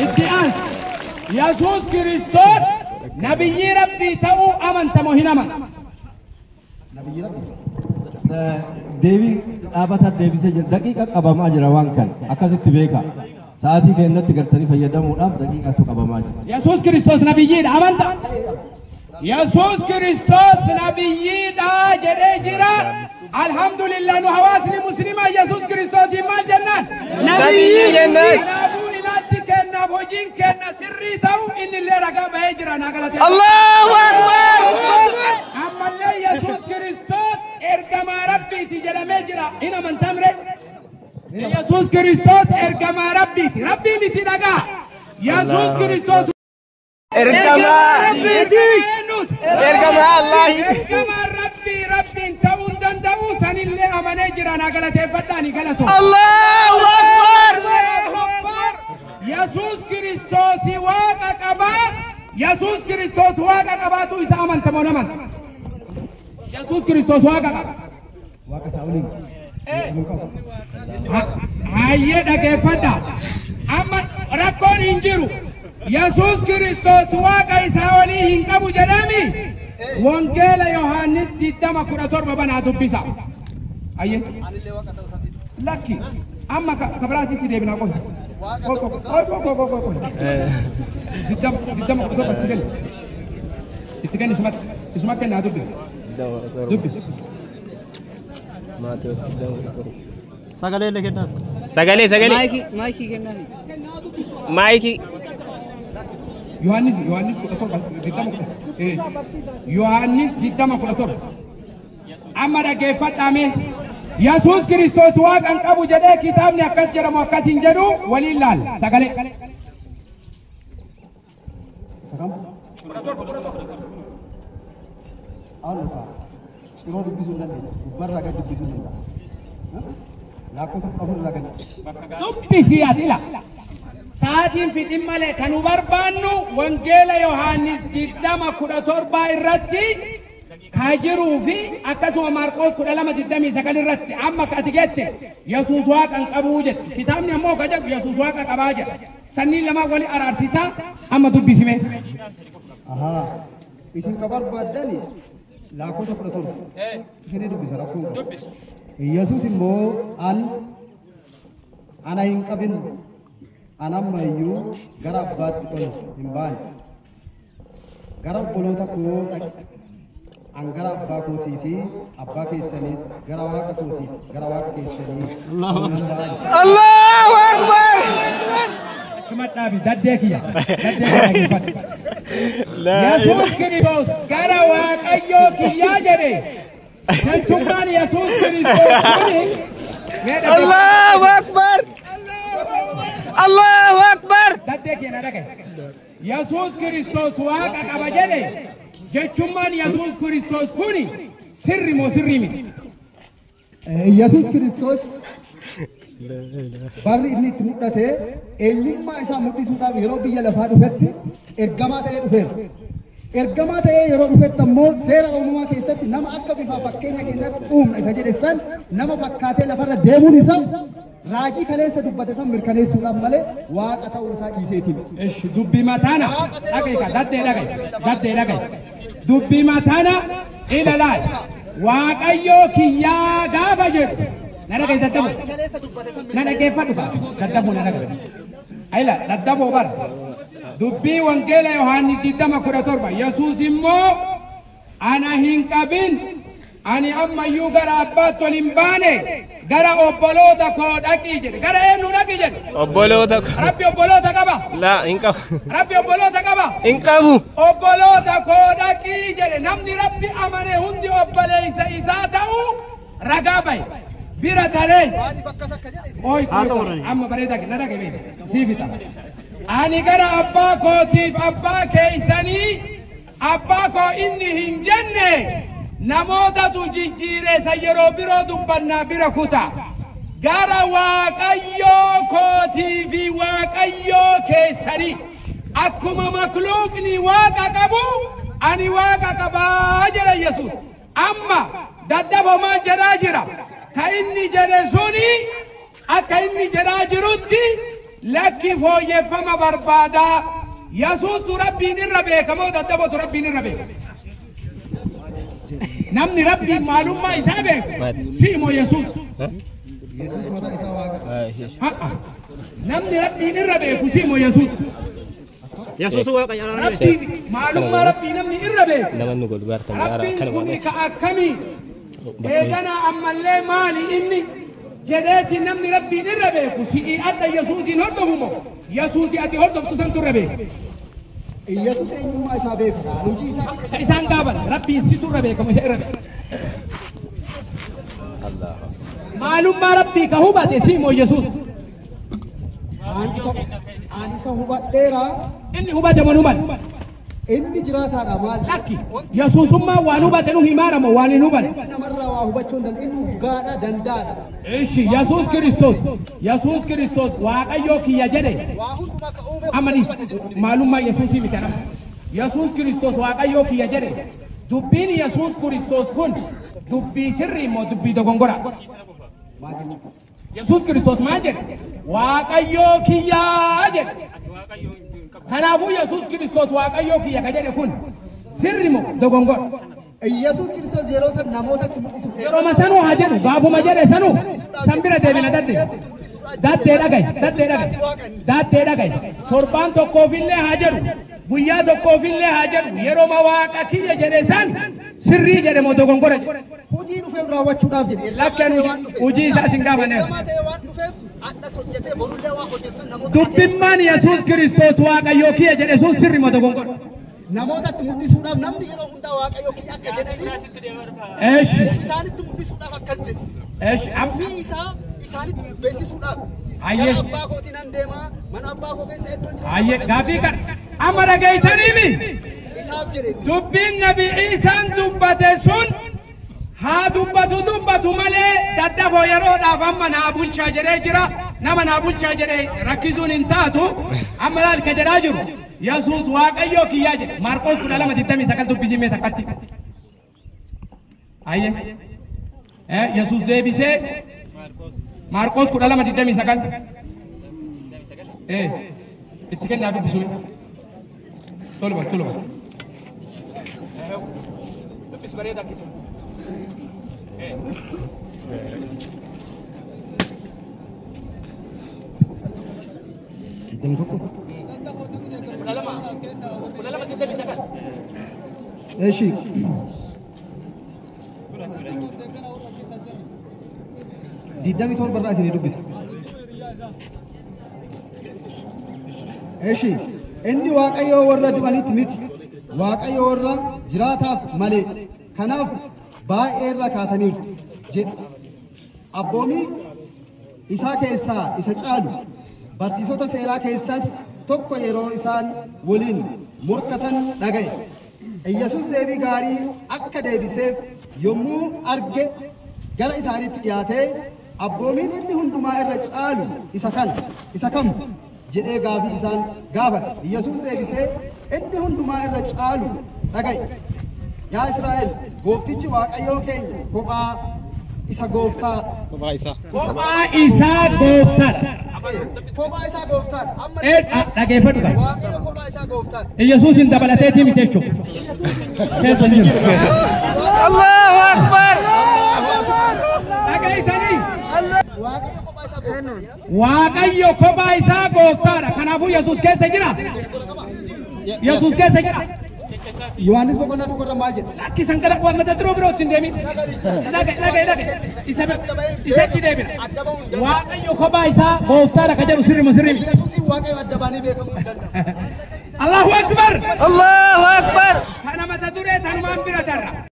Itti aansi Yesuus Kiristoos nabiyyii Rabbii ta'uu amantamoo hin amantu? Nabiyyi Rabbi. Deebii dhaabataa deebisee jira. Daqiiqa qabamaa jira waan kana. Akkasitti beeka. Sa'aatii keenyatti gartanii fayyadamuudhaaf daqiiqatu qabamaa jira. Yesuus Kiristoos nabiyyiidha amanta? Yesuus Kiristoos nabiyyiidha jedhee jira. Alhamdulillah, nu hawaasni musliimaa Yesuus Kiristoosiin maal jennaan? Nabiyyii jennaan. Kanaafuu ilaalchi kennaaf hojiin kenna sirrii ta'u inni illee ragaa bahee jira, naa galateeffadha. Allahu Akbar. Ammallee Yesuus Kiristoos ergamaa Rabbiiti jedhamee jira. Hin amantamre? Yesuus Kiristoos ergamaa Rabbiiti. Rabbii miti, dhagaa. Yesuus Kiristoos Ergamaa Rabbiiti. eenyuuti? Ergamaa Allaahi. Ergamaa Rabbii Rabbiin ta'uu hin danda'u, sanillee amanee jira, naa galateeffadhaani galatoo. Allahu Akbar. Yesuus Kiristoos Waaqa qabaa. Yesuus Kiristoos Waaqa qabaatu isa amantamoo amanta? Yesuus Kiristoos Waaqa qaba. Waaqa isaa waliin jedhamuu qabu. Hayyee, dhageeffadha. Amma rakkoon hin jiru. Yesuus Kiristoos Waaqa isaa olii hin qabu jedhami. Wangeela Yohaannis 20:17 banaa dubbisa. Hayyee. Lakki. Amma kabiraatitti deebinaa qofa. Qoy qoy qoy qoy qoy qoy. 20:17 itti kenni. Itti kenni, isumatti. Isumatti kennaa dubbisa. Dubbisi. Maatewos 20:17. Sagalee illee kennaaf. Sagalee, sagalee. Maayikii, maayikii kennaafi. Maayikii. Yohaannis 17, 20 Yohaannis 20:17. Amma dhaggeeffadhaame. Yesuus Kiristoos Waaqa hin qabu jedhee kitaabni akkas jedhamu akkas hin jedhu waliin laal. Sagalee. Isa kam? Haalota ciroo dubbisuu hin dandeettu. Gubbarraa gad dubbisuu hin danda'a. Lakkoofsa 14 irraa gadi. Dubbisi ati ila. Sa'aatiin fixin malee kan nu barbaannu Wangeela Yohaannis 20:17 irratti ka jiruu fi akkasuma Maarqoos 12:29 irratti. Amma akka ati jette Yesuus Waaqa hin qabuu jette. Kitaabni ammoo ka jedhu Yesuus Waaqa qabaa jedha. Sanniin lamaan wali araarsitaa, amma dubbisime. Ahaa. Isin ka barbaaddani lakkoofsa 17. Isinii dubbisa, rakkoon qabu. Yesuus immoo, Ana hin qabin, an amma iyyuu gara abbaatti ol hin baane. Gara obboloota koo dhaqi. An gara abbaa kootii fi abbaa keessaniit, gara Waaqa kootiif gara Waaqa keessanii ol nan ba'a." Allahu Akbar. Achuma dhaabi, daddee kiyya. Daddee kiyya dhaggeeffadhu. Yesuus Kiristoos gara Waaqayyoo kiyyaa jedhe. Jechuudhaan Yesuus Kiristoos kuni mee dhaggeeffadhu. Allahu Akbar. Allahu Akbar. Daddee kiyya na dhagaye. Yesuus Kiristoos Waaqa qaba jedhe. Jechummaan Yesuus Kiristoos kuni sirri moo sirrii miti? Yesuus Kiristoos barri inni itti mul'ate eenyummaa isaa mul'isuudhaaf yeroo biyya lafaa dhufetti ergamaa ta'ee dhufeera. Ergamaa ta'ee yeroo dhufetti ammoo seera uumamaa keessatti nama akka bifa fakkeenya keenyatti uumna isa jedhe san nama fakkaatee lafarra deemuun isaa raajii kaleessa dubbate san mirkaneessuudhaaf malee Waaqa ta'uu isaa dhiiseeti miti. Ish, dubbii mataana dhagaye ka daddee dhagaye, daddee dhagaye, dubbii mataana ila laal. Waaqayyoo kiyyaa gaafa jedhu na dhagaye, daddafoo na dhaggeeffadhu ka daddafoo na dhagaye ayila daddafoo bara dubbii Wangeela Yohaannis 20:17. Yesuus immoo, "Ana hin qabin, ani ammayyuu gara abbaatti ol hin baane, gara obboloota koo dhaqii" jedhe. Gara eenyu dhaqii jedhe? Obboloota koo. Rabbi obboloota qaba? Laa, hin qabu. Rabbi obboloota qaba? Hin qabu. Obboloota koo dhaqii jedhe. Namni Rabbi amane hundi obboleessa isaa ta'uu ragaa bahe bira taree. Maaliif akkas akka jedhe isin? Oi, amma bareedaa na dhagaye siifita. Ani gara abbaa kootiif abbaa keeysanii, abbaa koo inni hin jenne namootatu jijjiire, isa yeroo biroo dubbannaa bira kuta. Gara Waaqayyoo kootii fi Waaqayyoo keessanii, akkuma makluuqni Waaqa qabu ani Waaqa qabaa jedha Yesuus. Amma daddafa maal jedhaa jira? Ka inni jedhe suni akka inni jedhaa jirutti Lakki fooyyeffama barbaadaa. Yesuustu Rabbiin irra beekamoo daddabotu Rabbiin irra beeka. Namni Rabbiin maalummaa isaa beeku si'imo Yesuus. Namni Rabbiin irra beeku si'imo Yesuus. Yesuus waaqa Rabbiin maalummaa Rabbii namni irra beeku. Namannu godhu gaartan Rabbiin kun ka akkamii eegana ammallee maali inni jedheeti namni Rabbiin irra beeku si'ii adda Yesuusiin hordofumo Yesuusi ati hordoftu santu irra beeku. Yesuus eenyummaa isaa beeka. Hojii isaa Isaan gaafata Rabbiin situ irra beekamu isa irra beeka. Maalummaa Rabbii ka hubate si'imo Yesuus. Ani isa hubadheera. Inni hubate moo hin hubanne? Inni jiraataadha maal? Lakki Yesuusummaa waan hubate nu himaara moo waan hin hubanne? Inni namarraa waa hubachuu hin danda'u. Inni dhugaadha danda'aadha. Ishi Yesuus Kiristoos Waaqayyoo kiyya jedhe Waa hundumaa ka uume amanis maalummaa Yesuusii miti anama. Yesuus Kiristoos Waaqayyoo kiyya jedhe dubbiin Yesuus Kiristoos kun dubbii sirrii immoo dubbii dogongora. Yesuus Kiristoos maal jedhe? Waaqayyoo kiyyaa jedhe. Kanaafuu Yesuus Kiristoos Waaqayyoo kiyya ka jedhe kun sirri moo dogongora? Yesuus Kiristoos yeroo san namootatti mul'isuuf Yeroo sanuu haa jedhu gaafuma jedhe sanuu san bira deebina dadde. Daddee dhagaye daddee dhagaye daddee dhagaye torbaan tokkoofillee haa jedhu guyyaa tokkoofillee haa jedhu yeroo waaqa kiyya jedhe san sirrii jedhe moo dogongora jedhe. Hojii dhufeef raawwachuudhaaf jedhe. Lakkeen hojii isaa sin gaafanneef. Ergamaa ta'ee waan dhufeef addas hojjetee borullee waa hojjetan namoota Dubbimmaan Yesuus Kiristoos Waaqayyoo kiyya jedhe sun sirri moo dogongora? namootatti mul'isuudhaaf namni yeroo hundaa Waaqayyoo kiyya akka jedhanii Eeshi isaanitti mul'isuudhaaf akkas jedhe. eeshi Ofii isaa isaanitti beeksisuudhaaf. Ayyee. Gara abbaa kootiin nan deemaa mana abbaa koo keessa iddoo jireenya ayyee gaafii kana amma dhageeytaniimi. isaaf jedhe. Dubbiin Nabi Iisaan dubbate sun haa dubbatu dubbatu malee daddafoo yeroodhaaf amma naa bulchaa jedhee jira. Nama naa bulchaa jedhee rakkisuun hin taatu amma laal ka jedhaa jiru. Yesuus Waaqayyoo kiyyaa jedhe. Maarqoos 12:29 dubbisii mee takkatti. Ayyee. Yesuus deebisee Maarqoos 12:29. Itti kennaa dubbisuu. Tolba tolba. Dubbis bareedaa keessa. Digdami tokko. 12:29. Eeshi. Digdami torba irraa isinii dubbisa. Eeshi. Inni Waaqayyoo warra du'anitti miti. Waaqayyo warra jiraataaf malee. Kanaaf baay'ee irra kaataniiru jedhe. Abboomii isaa keessaa isa caalu barsiisota seeraa keessaas tokko yeroo isaan waliin morkatan dhaga'e. Yesuus deebii gaarii akka deebiseef yommuu arge gara isaaniitti dhiyaatee abboomiin inni hundumaa irra caalu isa kana isa kam jedhee gaafii isaan gaafate. Yesuus deebisee inni hundumaa irra caalu dhaga'e. Yaa Israa'el gooftichi Waaqayyoo keenya kophaa isa gooftaa Kophaa isaa. Kophaa isaa gooftaadha. Kophaa isaa gooftaadha. Amma Dhageeffadhu qaba. Waaqayyo kophaa isaa gooftaadha. Yesuusin dabalateetii miti jechuudha. Keessa hin jiru. Allahu Akbar. Dhageessanii Waaqayyo kophaa isaa gooftaadha. Waaqayyo kophaa isaa gooftaadha. Kanaafuu Yesuus keessa jira. Yesuus keessa jira. Yohaannis boqonnaa tokko irra maal jedha? Lakki san gara waan mata duree birootti hin deemin. Dhagaye dhagaye dhagaye. Isa isatti deebina. Adda ba'uu hin danda'u. Waaqayyo kophaa isaa gooftaadha ka jedhu sirriima sirriimi. Yesuusiin Waaqayyo adda baanii beekamuu hin danda'u. Allahu Akbar. Allahu Akbar. Kana mata duree tanumaan bira darra.